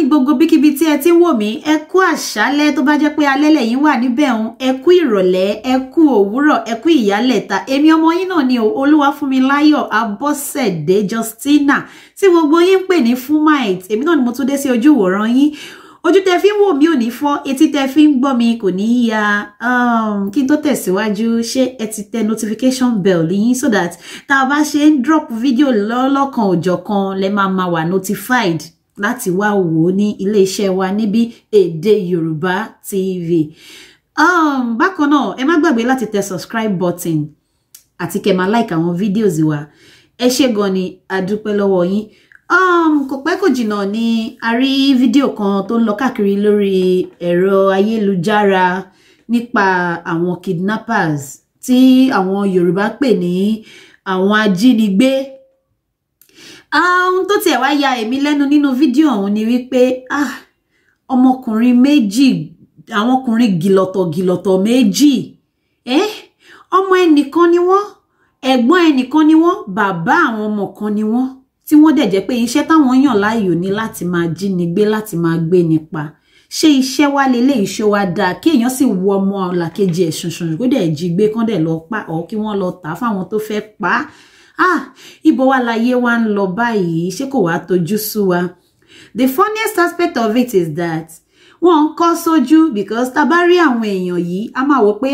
Gbogbo bíkíbi tí ẹ ti ń wò mí, ẹ kú àṣálẹ́. Tó bá jẹ́ pé alẹ́ lẹ́yìn wà níbẹ̀ ń, ẹ kú ìrọ̀lẹ́, ẹ kú òwúrọ̀, ẹ kú ìyálẹ̀ta. Èmi ọmọ yín náà ni o, Olúwafúnmiláyọ̀ Abọ́sẹ̀dé Justina tí gbogbo yín ń pè ní Fúnmáìtì. Èmi náà ni mo tún dé sí ojú ìwòran yín. Ojú tẹ fi ń wò mí ò ní fọ́, etí tẹ fi ń gbọ́ mi kò ní ya. Kí n tó tẹ̀síwájú, ṣé ẹ ti tẹ notification bell yín so that tá a bá ṣe ń drop video lọ́lọ́kan òjọ̀kan lẹ máa máa wà notified láti wá wò ó ní iléeṣẹ́ wa níbí Èdè Yorùbá TV. Bákan náà, ẹ má gbàgbé láti tẹ subscribe button àti kẹ́ máa like àwọn videos wa. Ẹ ṣé gan ni, a dúpẹ́ lọ́wọ́ yín. Kò pẹ́ kò jìnnà ni a rí fídíò kan tó ń lọ káàkiri lórí ẹ̀rọ ayélujára nípa àwọn kidnappers tí àwọn Yorùbá pè ní àwọn ajínigbé. Ohun tó tiẹ̀ wá ya èmi lẹ́nu nínú fídíò ọ̀hún ni wípé ọmọkùnrin méjì, àwọn ọkùnrin gìlọ̀tọ̀ gìlọ̀tọ̀ méjì, ọmọ ẹnìkan ni wọ́n, ẹ̀gbọ́n ẹnìkan ni wọ́n, bàbá àwọn ọmọ kan ni wọ́n, tí wọ́n dẹ̀ jẹ́ pé iṣẹ́ táwọn yàn láàyò ní láti máa jínigbé, láti máa gbé nípa. Ṣé iṣẹ́ wa lélẹ̀, iṣẹ́ wa dáa kí èèyàn sì wọ ọmọ làkejì ẹ̀ ṣùnṣùn kó dẹ̀ jí gbé, kán dẹ̀ lọ pa ọ̀, kí wọ́n lọ tà á fáwọn tó fẹ́ pa á? Ibo wa láyé wa ń lọ báyìí? Ṣé kò wá tojú sú wa? The funniest aspect of it is that wọ́n ń kọ́ sójú, because tá bá rí àwọn èèyàn yìí, a máa wò pé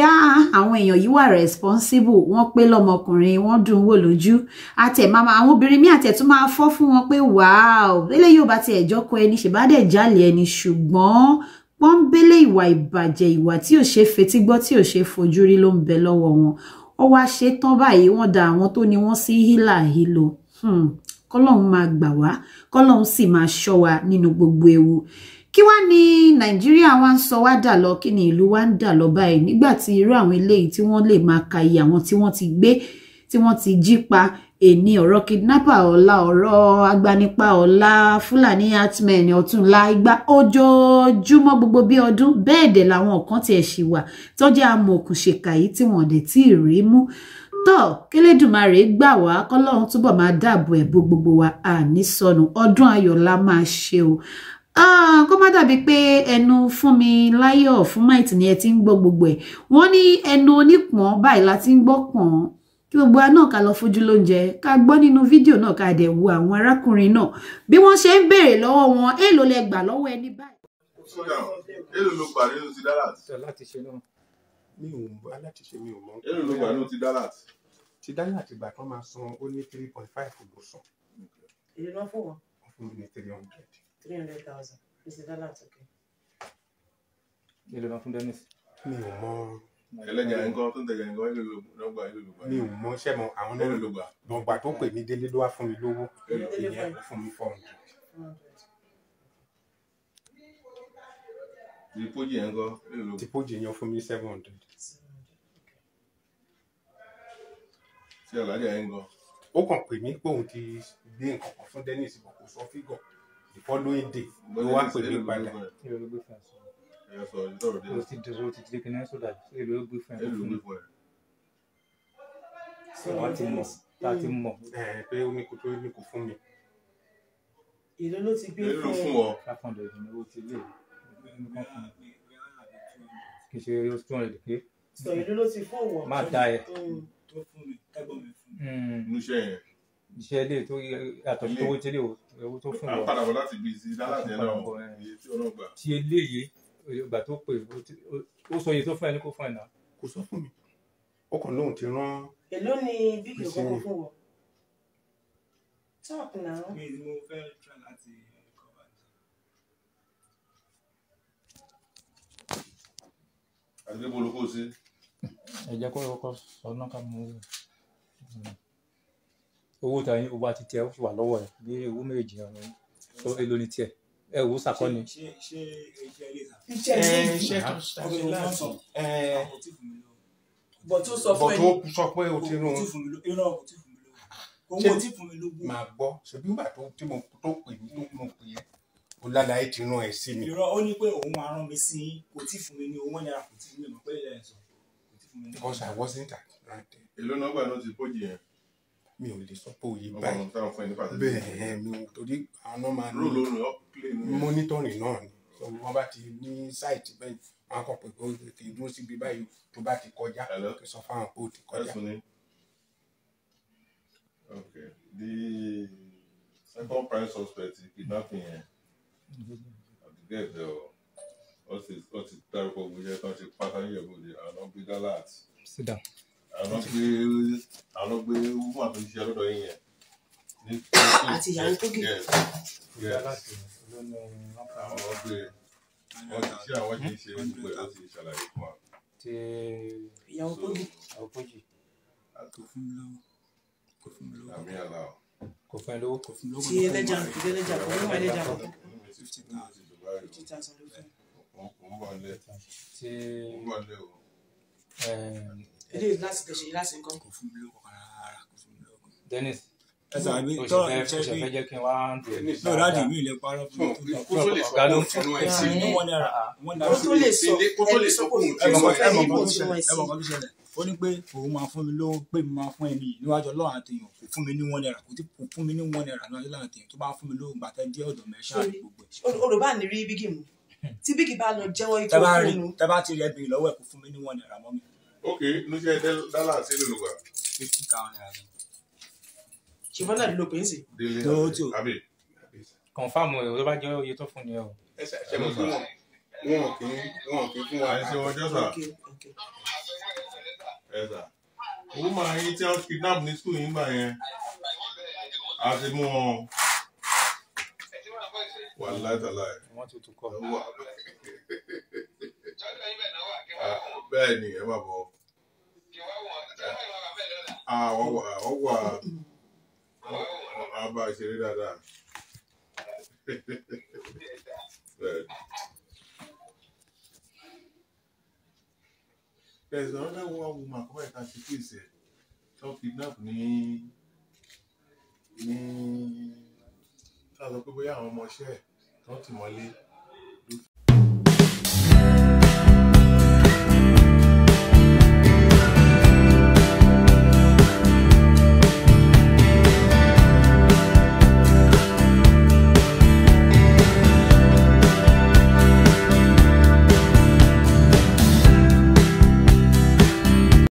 àwọn èèyàn yìí wà responsible, wọ́n pé lọ́mọkùnrin, wọ́n dùn wò lójú. Àtẹ̀ máa àwọn obìnrin míì àtẹ̀ tún máa fọ́ fún wọn pé wow, eléyìí ò bá tiẹ̀ jọ́kọ ẹni, ṣèbádẹ̀ jálè ẹni. Ṣùgbọ́n pọ́nbélé ìwà ìbàjẹ́, ìwà tí ò ṣe fetí gbọ́, tí ò ṣe fojú rí ló ń bẹ lọ́wọ́ wọn. Ó wá ṣe tán báyìí, wọ́n da àwọn tó ní wọ́n sí hílàhílo. Kọ́lọ́hún máa gbà wá, kọ́lọ́hún sì máa ṣọ́ wa nínú gbogbo ewu. Kí wá ní Nàìjíríà wá ń sọ wá dà lọ? Kí ni ìlú wa ń dà lọ báyìí nígbà tí irú àwọn eléyìí tí wọ́n lè máa ka iye àwọn tí wọ́n ti gbé, tí wọ́n ti jí pa? Èní ọ̀rọ̀ kidnapper, ọ̀la ọ̀rọ̀ agbanipa, ọ̀la Fúlàní herdsmen, ọ̀túnla igba, ojoojúmọ́ gbogbo bí ọdún. Bẹ́ẹ̀ dẹ̀ làwọn kan tiẹ̀ ṣì wà tó jẹ́ amòòkùnṣèkà yìí tí wọ́n dẹ̀ tí ì rí mú. Tọ́ kélédùmarè gbà wá, kọ́lọ́run túbọ̀ máa dáàbò ẹ̀ bo gbogbo wa, àní sọnù. Ọdún ayọ̀ la máa ṣe o. Kó má dàbí pé ẹnu Fúnmiláyọ̀ Fúnmáìtì ni ẹ ti ń gbọ́ gbogbo ẹ̀. Wọ́n ní ẹnu onípọ̀n báyìí la ti ń gbọ́ pọ̀n. Kí gbogbo wa náà ká lọ fojú lóúnjẹ, ká gbọ́ nínú fídíò náà, ká dẹ̀ wo àwọn arákùnrin náà bí wọ́n ṣe ń béèrè lọ́wọ́ wọn, èèlò lẹ gbà lọ́wọ́ ẹni báyìí. Èèlò ló gbà nínú ti Dallas? Láti ṣe náà. Mi ò láti ṣe, mi ò mọ̀. Èèlò ló gbà nínú ti Dallas? Ti Dallas ìgbà kan máa san, ó ní 3.5 ló san. Èlò náà fún wọn? Wọ́n fún mi ní 300. 300,000. Mr. Dallas, okay. Èlò náà fún Dennis? Mi ò mọ̀. Ẹlẹ́jà nǹkan tó ń tẹ̀jà nǹkan, èlò ló gbà, èlò ló gbà. Mi ò mọ̀ ṣẹ́ mọ àwọn náà ló gbà. Gbọ̀ngbà tó pè mí délé ló wá fún mi lówó. Ìyẹn fún mi 400. Ti Pójì yẹn ńkọ́, èlò ló gbà. Ti Pójì yẹn fún mi 700. Ti Alájà yẹn ńkọ́? Ó kàn pè mí pé òun ti gbé nǹkan kan fún Dennis, kò sọ fígọ̀. The following day ló wá pè mí padà. Èlò ló gbé fún ẹ? O ti dúró, ti di kìnìún sódà, èlò ló gbé fún ẹ? Èlò ló gbé fún ẹ? Wọ́n ti mọ̀, tá a ti mọ̀. Pé ó ní kò tó ní kò fún mi. Èlò ló ti gbé fún ọ? 500 ní owó ti lé. Kì í ṣe 200 pé. Sọ èlò ló ti fún ọ? Má da ẹ. Tó fún mi, ẹ̀gbọ́n mi fún mi. Inú iṣẹ́ yẹn. Iṣẹ́ ilé tó yàtọ̀ sí owó tẹ́lẹ̀ owó tó fún ọ. A padà bọ̀ láti ibi sí Dallas yẹn náà, iye tí ọlọ́run gbà. Ti eléyìí, ìgbà tó pè ó sọ iye tó fún ẹ ní kó fún ẹ náà. Kò sọ fún mi, ó kàn lóhun ti rán. Èló ni bíkì kọ́kọ́ fún ọ? Talk now. Mi ni mo fẹ́ try láti cover. Àti pé bolo kó o sí. Ẹ jẹ́ kó kọ́kọ́ sọ náà ká mú owó tí owó àti tiẹ̀ ó sì wà lọ́wọ́ ẹ̀ bí owó méjì ọ̀hún èlò ní tiẹ̀ ẹ wò ó sàkọ́ni. Ṣé iṣẹ́ ilé ìsà? Iṣẹ́ ilé iṣẹ́ tó ṣe láti. Kò tí fún mi lówó. Bọ̀ tó sọ fún Bọ̀ ẹ. tó sọ pé o ti rún. Kò tí fún mi lówó. Irọ́, kò tí fún mi lówó. Kò tí fún mi lówó. Màá gbọ́, ṣebí nígbà tó tí mo tó pè mí tó mo pè ẹ́, o lálàyé ti rán ẹ sí mi. Irọ́, ó ní pé òun máa rán mi sí, kò tí fún mi ní owó náírà, kò tí fún mi mọ̀ pé ẹ̀ sọ. Kò tí fún mi ní. Because I wasn't at that day. Èlò náà gbà náà ti Pójì yẹn? Mi ò lè sọ pé òye báyìí bẹ́ẹ̀ mi ò, torí àwọn máa ní monitoring náà ni. So wọ́n bá ti ní site bẹ́ẹ̀, wọ́n á kọ̀ pé kì í dúró síbi báyìí, tó bá ti kọjá kì í sọ fáwọn pé ó ti kọjá. Okay, the second prime suspect kidnapping yẹn àti gẹ́gẹ́ ó ti dárúkọ gbogbo iṣẹ́ tó ń ṣe pátá ní Ìjẹ̀bú-Òde. Àwọn gbé galat, Sit down. àwọn gbé woman tó ń ṣiṣẹ́ lọ́dọ̀ yín yẹn. Àti ìyàwó Kogi. Yes. Láti ló ní wọ́n fún Àwọn gbé wọ́n ti ṣe, àwọn ti ṣe gbogbo ẹ̀ láti ṣàlàyé fún wa. Ti Ìyàwó Kogi. Àwòkọ́jì. Kò fún mi lówó, kò fún mi lówó. Àmì àlà ọ̀. Kò fún ẹ lówó. Kò fún mi lówó. Ti ẹlẹ́jà, ti ẹlẹ́jà kan, wọ́n ẹlẹ́jà kan. 50,000. 50,000 ló fún. Mo ń bọ̀ nílé. Ti Mo ń bọ̀ nílé o. Eléyìí láti tẹ̀sẹ̀ yìí láti nǹkan. Kò fún mi lówó rárá, kò fún mi lówó. Dennis. Ẹ sàbí o tọ́ ṣe fẹ́ ṣe o ṣe bí fẹ́ jẹ́ kí n wá ń dùn. No, daddy, mi ì lè parọ́ fún mi tó dà. Kó tó lè sọ Ọ̀gá ló pé ń òun ti rán ẹ sí Ní ₦1, ₦1. Ó tó lè sọ Kó tó lè ẹni sọ sọ pé òun pé ti Ẹ mọ̀ rán ẹ ẹ sí. mọ̀ kò nǹkan tó tí wọ́n ṣẹlẹ̀, ẹ mọ̀ nǹkan tó ṣẹlẹ̀. Ó ní pé òun máa fún mi lówó, pé mi máa fún ẹni yìí níwájú Ọlọ́run àti èèyàn, kò fún mi ní ₦1, kò tí kò fún mi ní ₦1 níwájú Ọlọ́run àti èèyàn. Tó bá fún mi lówó, gbàtẹ́ dé ọ̀dọ̀ mi, ẹ ṣáà rí gbogbo ẹ̀. Olùbá ní rí bígì mú tí bígì bá lọ jẹ́wọ́ ikú Tẹ bá rí fóònù. Tẹ bá ti rí, ẹ béèrè lọ́wọ́ ẹ̀, kò fún mi ní ₦1 mọ́ mi. Ok, níṣẹ́ dálà sí èlò ló gbà. ₦50,000 ni. Ṣùgbọ́n náà ló pè é sí. Délé Tó tí o- àbí. Confirm o, tó bá jẹ́ iye tó fún ni o. Ẹ ṣe ṣe mọ̀ pé wọn kì í fún wa. À ń ṣe ọjọ́ sà. Ok. Ẹ sà. Owó máa yín tí wọ́n kidnap ní school yín gbà yẹn. A ti mú wọn. Wà láìtàláì. Wọ́n ti tún kọ́. Bẹ́ẹ̀ ni, ẹ má bọ̀. Àwọn wà, wọ́n wà, á bá a ṣeré dáadáa. Bẹ́ẹ̀ ni. There is another one woman kọ́ báyìí ká ṣe case ẹ̀ tó kidnap ní ká sọ pé bóyá àwọn ọmọọṣẹ́ ẹ̀ tó tì mọ́lé.